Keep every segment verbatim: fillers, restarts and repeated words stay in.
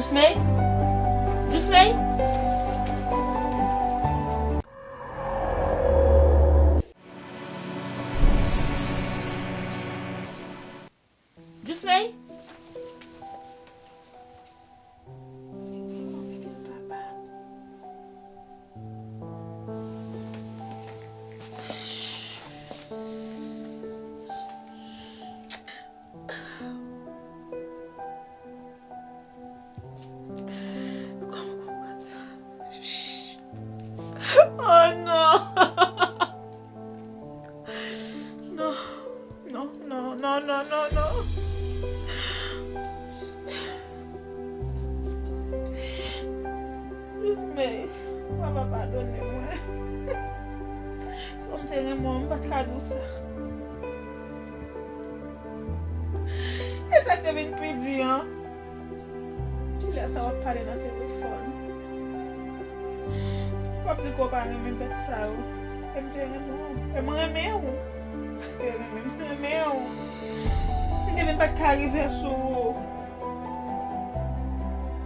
Djousmey? Djousmey? Djousmey? Kòman, kòman sa? Oh non! Non, non, non, non, non, non, non. Djousmey, papa padone mwen. Si w te renmen mwen, m pa t ka di w sa. E sa k te vin pi di an. Kilè sa w ap pale nan telefòn? W ap di ke w pa renmen bèt sa yo. E m te renmen w. E m renmen w. M te renmen, m renmen w. M te vin pa t ka rive sou ou.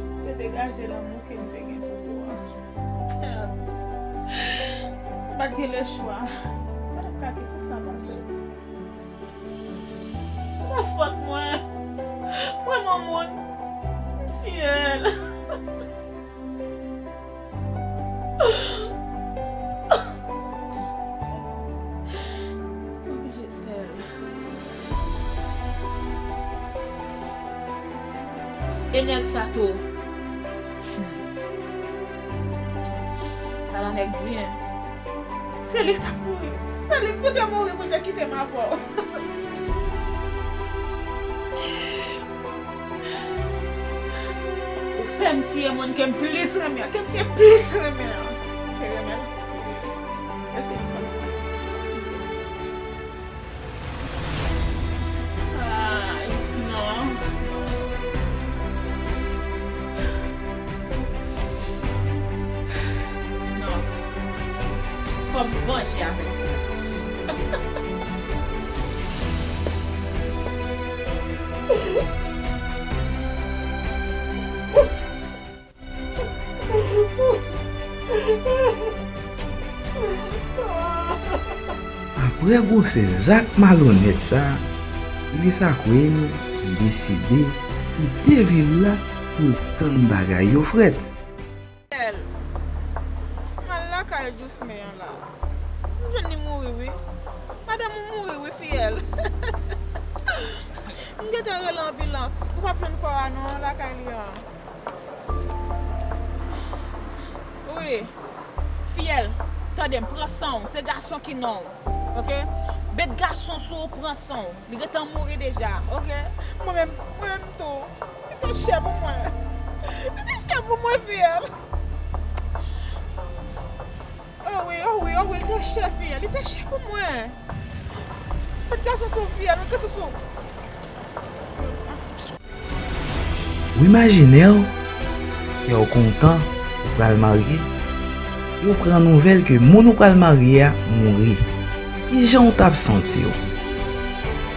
M te degaje lanmou ke m te gen pou ou an. M pa t gen lechwa. M pa t ap ka kite sa pase. Se pa fòt mwen. Mwen, yon moun, m tiye l. Mwen oblije fè l. E nèg sa tou. Ala nèg di, en. Se li k ap mouri. Se li k pou te mouri pou te kite m avè w. Ou fè m tiye moun ke m plis renmen an, ke m te plis renmen an. M te renmen l anpil. Mèsi, m konn mèsi plis. Ay, non. Non. Fò m vanje avèk li. Apre gwosè zak malonèt sa a, Ulysse Aquin deside kite vil la pou l tann bagay yo frèt. M al lakay Djousmey an la. M jwenn li mouri wi. Madanm ou mouri wi, fiyèl. M gentan rele anbilans. Ou p ap jwenn kò a non lakay li an. Wi. Fiyèl, tande m, pran san w, se gason ki non w, oke? Bet gason sou ou, pran san w. Li gentan mouri deja, oke? Mwen menm, mwen menm tou. Li te chè pou mwen. Li te chè pou mwen, fiyèl. Oh wi, oh wi, oh wi, li te chè, fiyèl. Li te chè pou mwen. Bet gason sou ou, fiyèl, bet gason sou ou. Ou imajine w, kè w kontan, ou pral marye, e w pran nouvèl ke moun ou pral marye a mouri. Kijan w t ap santi w?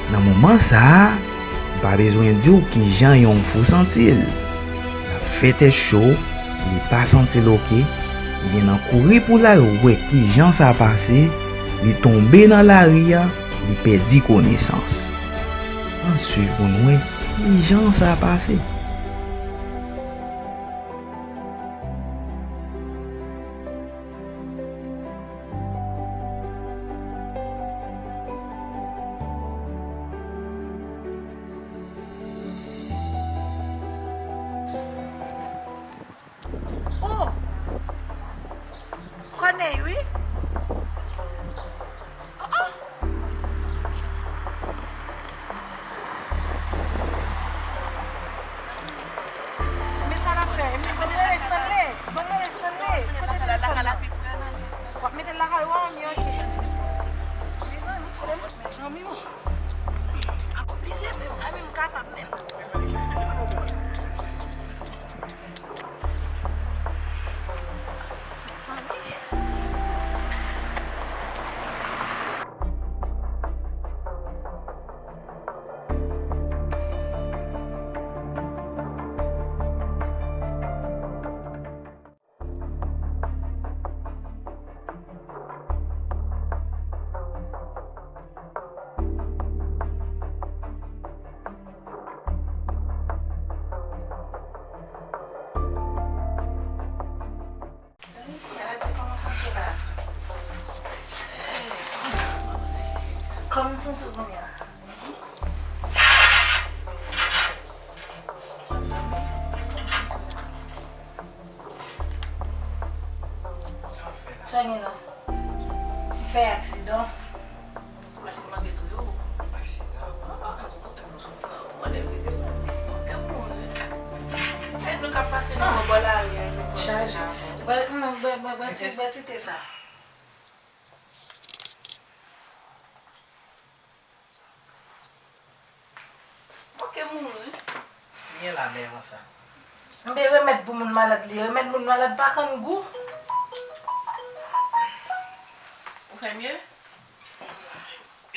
Nan moman sa a, m pa bezwen di w kijan yon fou santi l. L ap fè tèt cho, li pa santi l oke, ebyen nan kouri pou l al wè kijan sa pase, li tonbe nan lari a, li pèdi konesans. Ann swiv pou n wè kijan sa pase. Oh! Kònèy, wi. Oh, oh. Men sa n ap fè? Men ban m rele Stanley. Ban m rele Stanley. Kote telefòn nan? W ap mete l lakay ou a, men oke. Mezanmi, mezanmi, oh. M ap oblije, mezanmi, m kapab menm. Santi w kounye a. Sa gen la? M fè aksidan. Machin manke touye w. Aksidan? Ah, ah, ah, nou sot nan mande vizit la. Ou te mouri. E nou k ap pase nan bò lari a, nou konn chaje. Bwè, bwè, bwè, bwè ti, bwè ti te sa. Ok, mouri. Byen la, men konsa. Enben, remèd pou moun malad li. Remèd moun malad pa konn gou. Ou fè mye?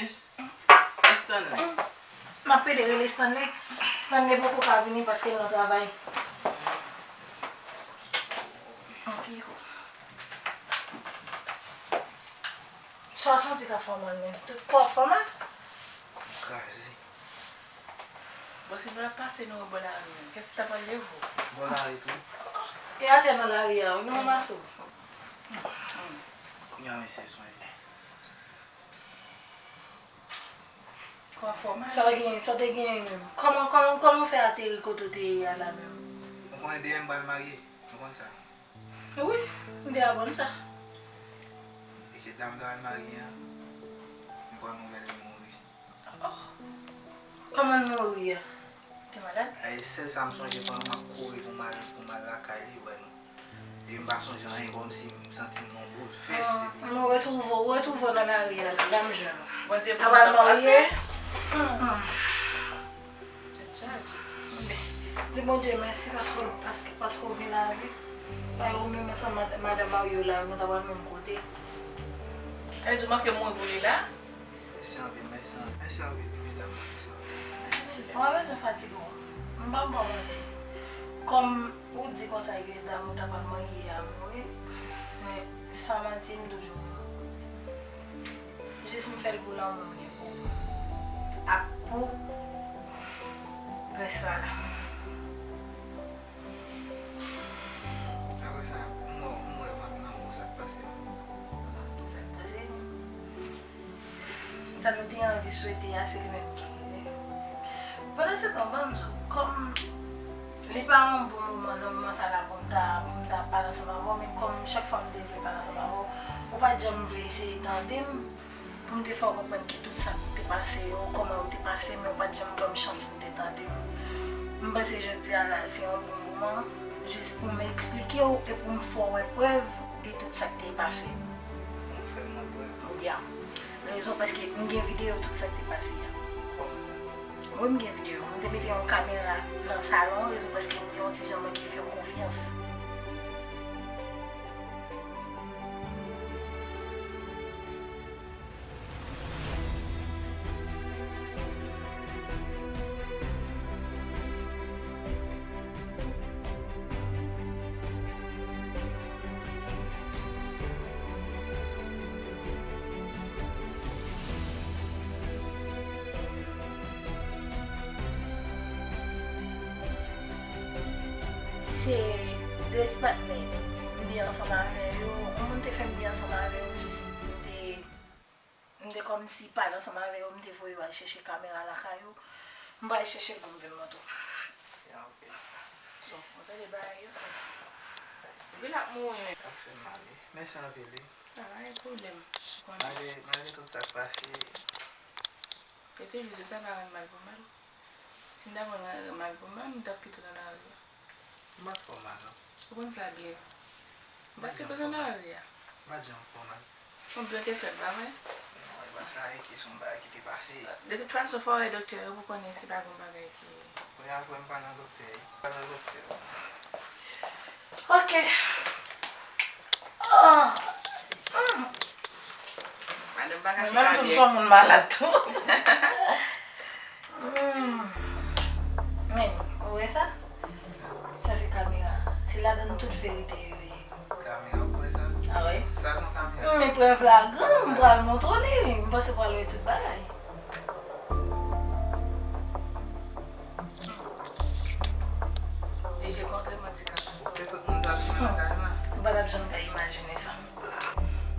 Es-, Stanley. M ap pede rele Stanley. Stanley poko ka vini paske l nan travay. Anpil kou. Sa w santi k ap fè w mal menm? Tout kò w fè w mal? Kò m kraze. Bon, si nou ap pase, nou wè bò lari menm. Kèsi ta pral leve w? Bò lari tou. E atè nan lari a, wi, nou ranmase w. Kounye a, mesye, sonje. Kò w fè w mal. Sa w gen, sa w te gen menm? Kòman, kòman, kòman w fè ateri kote w te ye a la menm? Ou konnen deyè m pral marye, nou konn sa. Wi, m te aprann sa. E ke dam ta al marye an, m pran nouvèl li mouri. Oh. Kòman l mouri a? Te malad? E sèl sa m sonje pandan m ap kouri pou m al, pou m al lakay li, wè nou. E m pa sonje anyen, kòmsi m santi m nan boulvès. Ah, epi m retwouve w, retwouve w nan lari a la, la m jwenn ou. Bondye pou nou pase. Ou pral marye? Hmm. Tèt chaje. Di Bondye mèsi paske, paske, paske w vin avè m. Bay ou menm ansanm ak madanm Mario la, nou ta pral menm kote. Sa vle di w manke mouri pou li la? Mèsi anpil, mèsi anpil, mèsi anpil, wi, medam, mèsi anpil. Mwen pa bezwen fatige w. M p ap ba w manti. Kòm ou di konsa ke dam ou ta pral marye a mouri, men san manti, m toujou renmen w. Jis m fè l pou lanmou m gen pou ou. Ak pou rès sa la. Apre sa, m wè, m wè vant lan gwo, sa k pase menm? Sa k pase? Sa nou te anvi swete a, se li menm ki rive. Pandan se tan, ban m di w, kòm li pa yon bon moman nan moman sa la pou m ta, pou m ta pale ansanm avè w, men kòm chak fwa m te vle pale ansanm avè w, ou pa t janm vle eseye tande m, pou m te fè w konprann ki tout sa k te pase yo, kòman yo te pase, men ou pa t janm ban m chans pou w te tande m. M panse jodi a la, se yon bon moman, jis pou m eksplike w e pou m fè w wè prèv de tout sa k te pase. Ou fè m wè prèv? Ya. Rezon, paske m gen videyo tout sa k te pase a. Wi, m gen videyo. M te mete yon kamera nan salon, rezon, paske m te yon ti jan mwen ki fè w konfyans. Se de ti patnè m byen ansanm avè yo. Yon moun te fè m byen ansanm avè yo, jis m te, m te kòmsi pale ansanm avè yo, m te voye yo al chèche kamera lakay yo. M pral chèche l pou m vin montre w. Ya, ok. Bon, ou tande bagay yo? Epi l ap mouri menm. Sa fè m mal, wi. Mèsi anpil, wi. A, pa gen pwoblèm. Malgre, malgre tout sa k pase. Se toujou di sa pa rann mal pou mal. Si m ta konn rann mal pou mal, m t ap kite w nan lari a. M pa t fè w mal, non. Ou konn sa byen. M t ap kite w nan lari a. M pa t janm fè w mal. Ou byen te fè m, pa vre? Non, e pa sa, e ke se yon bagay ki te pase. De tout fason, fò w wè doktè yo pou konnen si pa gen yon bagay ki. Kounye a, apre m pa nan doktè, wi. Pa nan doktè. Ok. Ah. Hmm. Madanm pa ka chita byen. Mwen menm tou, m se yon moun malad tou. Hmm. Men, ou wè sa? Sa se kamera. Se ladan tout verite yo ye. Kamera, ou kwè sa? Ah wi? Sa se yon kamera? Hmm, men prèv la gran, m pral montre w li. M panse w pral wè tout bagay. Li je kontre manti kaka. Ke tout moun t ap sou lakay la. M pa t ap janm ka imajine sa.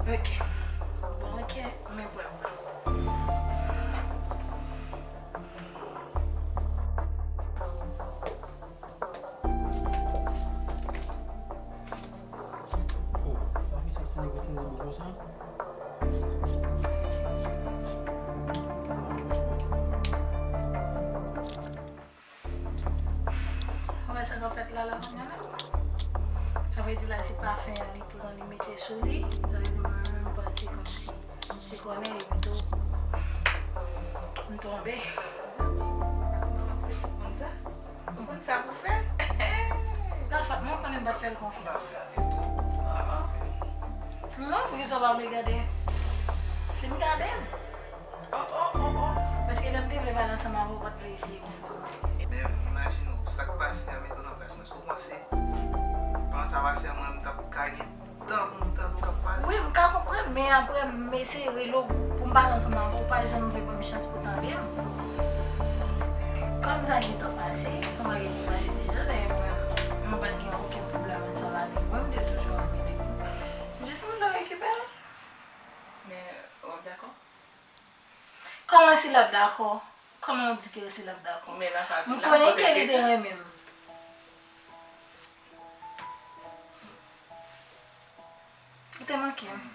Ok. Bon, ok. Men prèv la. Sa fèt la, la, kounya la. Sa vle di la, se pafen an li pran, li mete sou li. Sa vle di mwen menm, m panse kòmsi m ti konnen, epi tou, m tonbe. Ou konn sa pou fè? Gafat, mwen konnen m pa t fè l konfyans. Non, poukisa w pa vle gade? Fin gade l. Oh, oh, oh, oh. Paske lè m te vle pale ansanm avè w, ou pa t vle eseye konfyans. Men imajine w, sa k pase a mete w nan plas mwen. Èske w panse, pandan sa pase a, mwen, m t ap ka gen tan pou m tande w k ap pale? Wi, m ka konprann, men apre m eseye rele w pou m pale ansanm avè w, ou pa janm vle ban m chans pou tande m. Kòm sa gentan pase, kòm sa gentan pase deja, dayè mwen, mwen pa t gen okenn pwoblèm ansanm avèk mwen, m te toujou renmen li. Jis m vle rekipere l. Men, w ap dakò? Kòman si l ap dakò? Kòman w di ke si l ap dakò? Men nan fason l ap koze kesyon. M konnen ke li te renmen m. Ou te manke m. Hmm.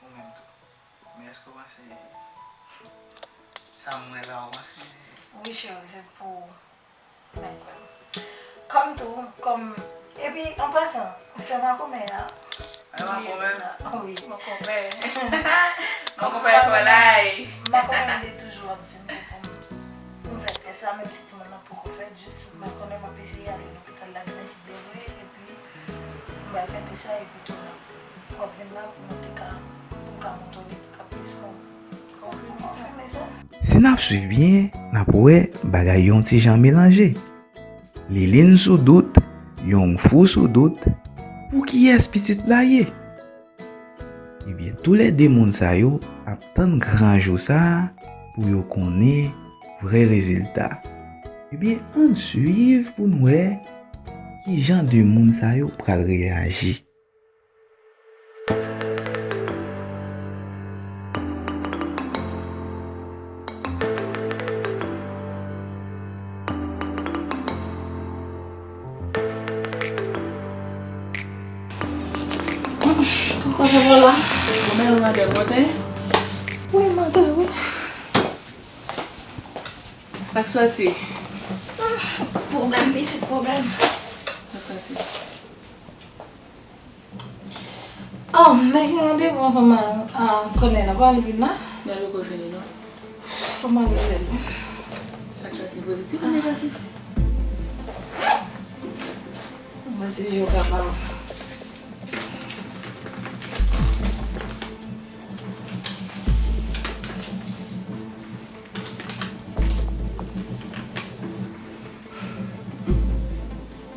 Ou menm tou. Men èske w panse sa m wè la, ou panse? Wi, cheri, se pou ou. Mwen kwè. Kòm tou, kòm, epi, an pasan, sè makomè a, bliye di sa. Wi. Makomè. Makomè for life. Makomè m te toujou ap di m pou m, pou m fè tès la, menm si timoun nan poko fèt, jis mwen konnen m ap eseye ale lopital la demen, si Dye vle, epi m pral fè tès la, epi tounen. W ap vin la pou nou te ka, pou m ka montre w li pou ka plis kon-, konfime sa. Si n ap swiv byen, n ap wè bagay yo yon ti jan melanje. Liline sou dout, Young Foo sou dout. Pou kiyès pitit la ye? Ebyen, toulède moun sa yo ap tann gran jou sa a pou yo konnen vrè rezilta. Ebyen, ann swiv pou n wè ki jan de moun sa yo pral reyaji. Kòkòt, vwala. Ou menm, ou antre maten? Wi, m antre, wi. Sa k soti? Pwoblèm, pitit pwoblèm. Sa k pase? Oh, m te gen randevou ansanm a, a, kònè la, pa li vin la? Li poko vini, non. Fò m ale wè l. Sa k pase, pozitif ou negatif? Mwen se je w kapab.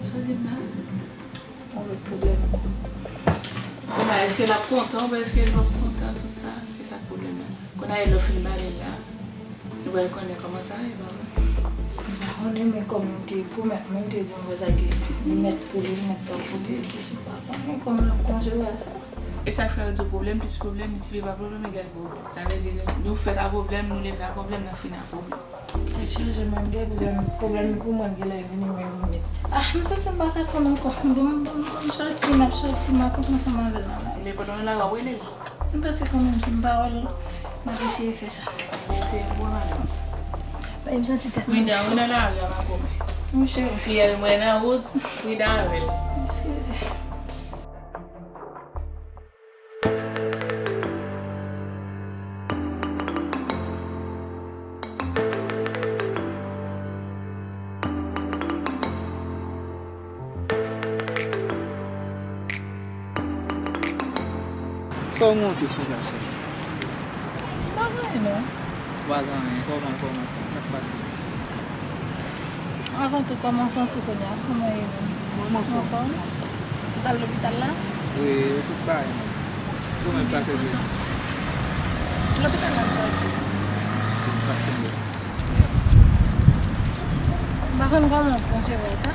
Sa w di m la? Yon lòt pwoblèm ankò. Kounye a, èske l ap kontan oubyen èske l p ap kontan, tout sa? Se sa k pwoblèm nan la. Kounye a, lè w fin pale l la, nou pral konnen kòman sa ye, pa vre? M pa konnen, men kòm nou te pwomèt mwen, m te di m konsa ke li mèt pou li, li mèt pa pou li, epi si m pa konnen kòman l ap konje bagay sa. E sa k fè yo di w pwoblèm plis pwoblèm, miltipliye pa pwoblèm egal pwoblèm. Sa vle di nou, nou fèt a pwoblèm, nou leve a pwoblèm, n ap fini a pwoblèm. Tèt chaje menm gen pwoblèm, pwoblèm pou mwen gen lè vini menm nèt. Ah, m santi m pa ka tann ankò. Bon, bon, bon, m soti, m ap soti, m ap antre ansanm avè l nan la. Men pandan w nan lari w ap rele l? M panse kanmenm si m pa wè l, m ap eseye fè sa. Eseye pou mwen, madanm. Men m santi tèt mwen cho. Pridan, ou nan lari a, makomè. Wi, cheri. Fiyèl mwen nan wout, pridan avè l. Eskize. Sa w monte sou plas la? M pa gen anyen non. Ou pa gen anyen? Kòman, kòman sa? Sa k pase? Avan tou, kòman w santi w kounye a? Kòman w ye menm? Mwen anfòm. Ou t al lopital la? Wi, tout bagay nòmal. Ou menm, sa k rive? Lopital la m soti. Sa k rive? M pa konn kòman w konsevwa sa.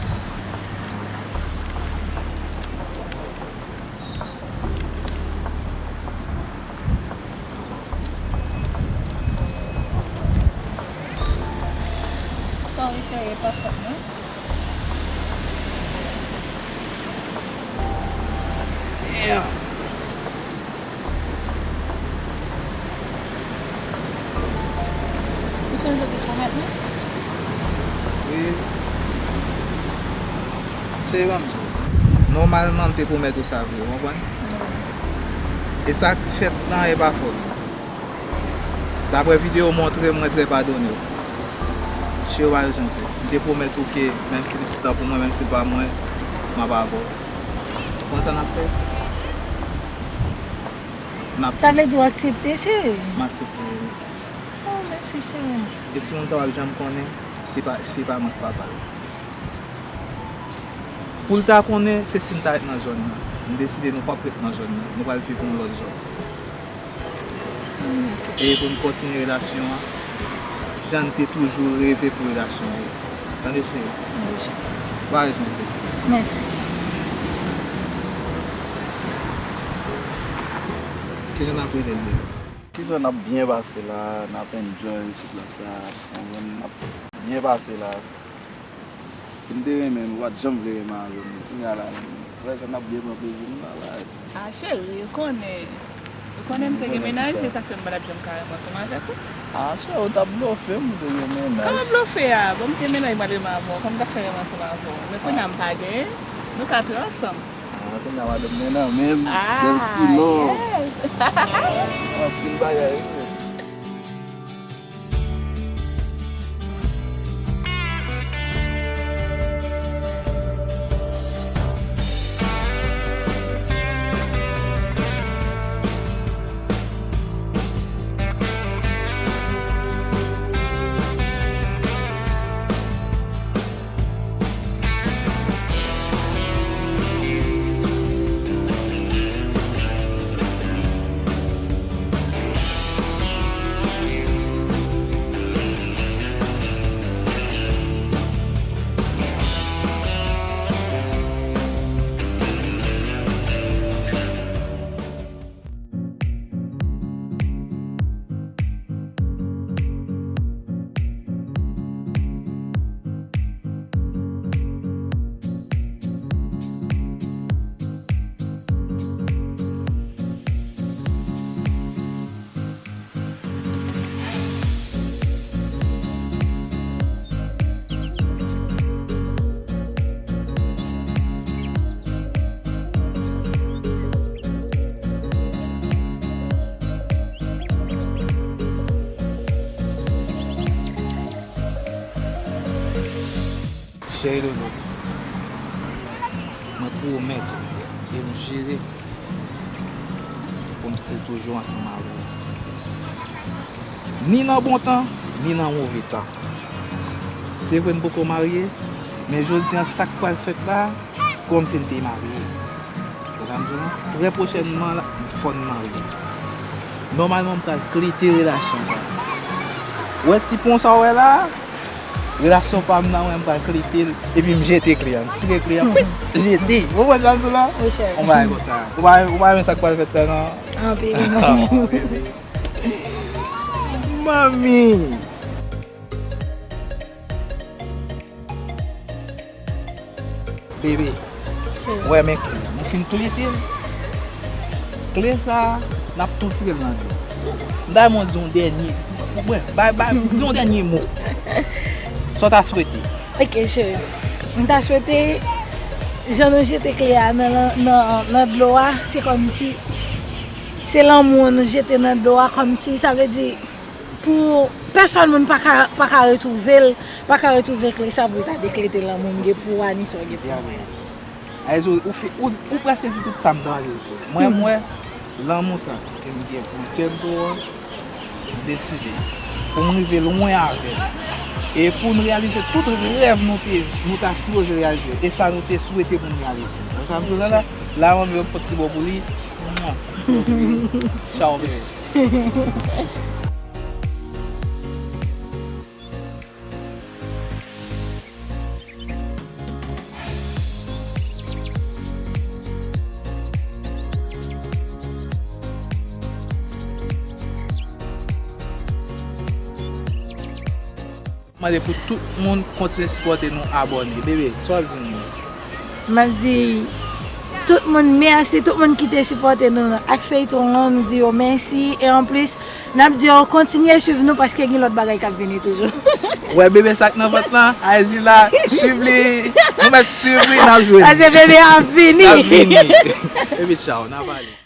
Sorry, cheri, e pa fòt mwen. Damn. Ou sonje w te pwomèt mwen? Wi. Cheri, ban m di w. Nòmalman, m te pwomèt ou sa vre, ou konprann? E sa k fèt lan e pa fòt ou. Daprè videyo w montre m, mwen trè padone w. Cheri, ou pa bezwen pè. M te pwomèt ou ke, menm si pitit lan pou mwen, menm si l pa mwen, m ap avè w. Ou konn sa n ap fè? N ap Sa vle di w aksepte, cheri? M aksepte, wi. Oh, mèsi, cheri. E timoun sa w ap janm konnen, se pa, se pa mwen k papa l. Pou l ta konnen, se si n ta ret nan zòn nan. Nou deside nou p ap ret nan zòn nan. Nou pral viv yon lòt zòn. E pou n kontinye relasyon an, jan n te toujou reve pou relasyon an ye. Tande, cheri? Wi, cheri. Ou pa bezwen pè. Mèsi. Kijan n ap rele l deja? Kijan n ap byen pase la, n ap enjoy sou plas la, konprann, n ap byen pase la. Si m te renmen, nou pa t janm vle renmen avè m. Kounye a la, frè, sa n ap byen pran plezi nou la, la. Ah, cheri, ou konnen, ou konnen m te gen mennaj, e sa fè m pa t ap janm ka renmen ansanm avèk ou. Ah, cheri, ou t ap blofe m, ou te gen mennaj. Kòman blofe a? Bon, m te gen mennaj, m pa t renmen avè w. Kòman m t ap fè renmen ansanm avè w? Men kounye a m pa genyen, nou ka trè ansanm. Ah, kounye a madanm mwen nan men m, bèl ti lò. Ah, yes. Anpil bagay, wi. Cheri doudou, mwen pwomèt ou e m jire pou m still toujou ansanm avè w. Ni nan bon tan, ni nan move tan. Se vre n poko marye, men jodi a sa k pral fèt la, kòmsi n te marye. Ou konprann sa m di w lan? Trè pwochènman, la, fò n marye. Nòmalman, m pral klete relasyon sa. Ou wè ti pon sa w wè la? Relasyon pa m nan, mwen, m pral klete l, epi m jete kle a. M tire kle a, pwit, jete. Ou konprann sa m di w lan? Wi, chè. Yon bagay konsa. Ou pa, ou pa renmen sa k pral fèt la, non? Anpil. Ah, bebe. Manmi! Bebe, cheri, wè men kle a. Nou fin klete l. Kle sa a, n ap tou tire l nan dlo. M ta renmen w di yon dènye, wè, bay, bay, di yon dènye mo. Sa w ta swete? Ok, cheri. M ta swete, jan nou jete kle a nan, nan, nan, nan dlo a, se kòmsi se lanmou an nou jete nan dlo a, kòmsi, sa vle di, pou pèsòn moun pa ka, pa ka retwouve l, pa ka retwouve kle sa pou l ta deklete lanmou m gen pou w a, ni sa w gen pou mwen. Ayzo, ou, fi- ou, ou prèske di tout sa m ta anvi di. Mwen, mwen, lanmou sa ke m gen pou tèt ou an, m deside pou m rive lwen avè l. E pou n reyalize tout rèv nou te, nou ta sipoze reyalize. E sa nou te swete pou n reyalize. Ou sa m di w la, la, la, mwen menm fòt ti bò pou li. Mwa, ti bò pou li. Tchaw, bebe. Mande pou tout moun kontinye sipòte nou, abòne. Bebe, sa w ap di nou? M ap di, Tout moun, mèsi. Tout moun ki te sipòte nou ak feyton an, nou di yo mèsi. E anplis, n ap di yo kontinye swiv nou paske gen lòt bagay k ap vini toujou. Wè bebe sa k nan vant lan, Aizila, swiv li. Nou mèt swiv li, n ap jwenn. Paske bebe ap vini. N ap vini. Epi tchaw, n ap ale.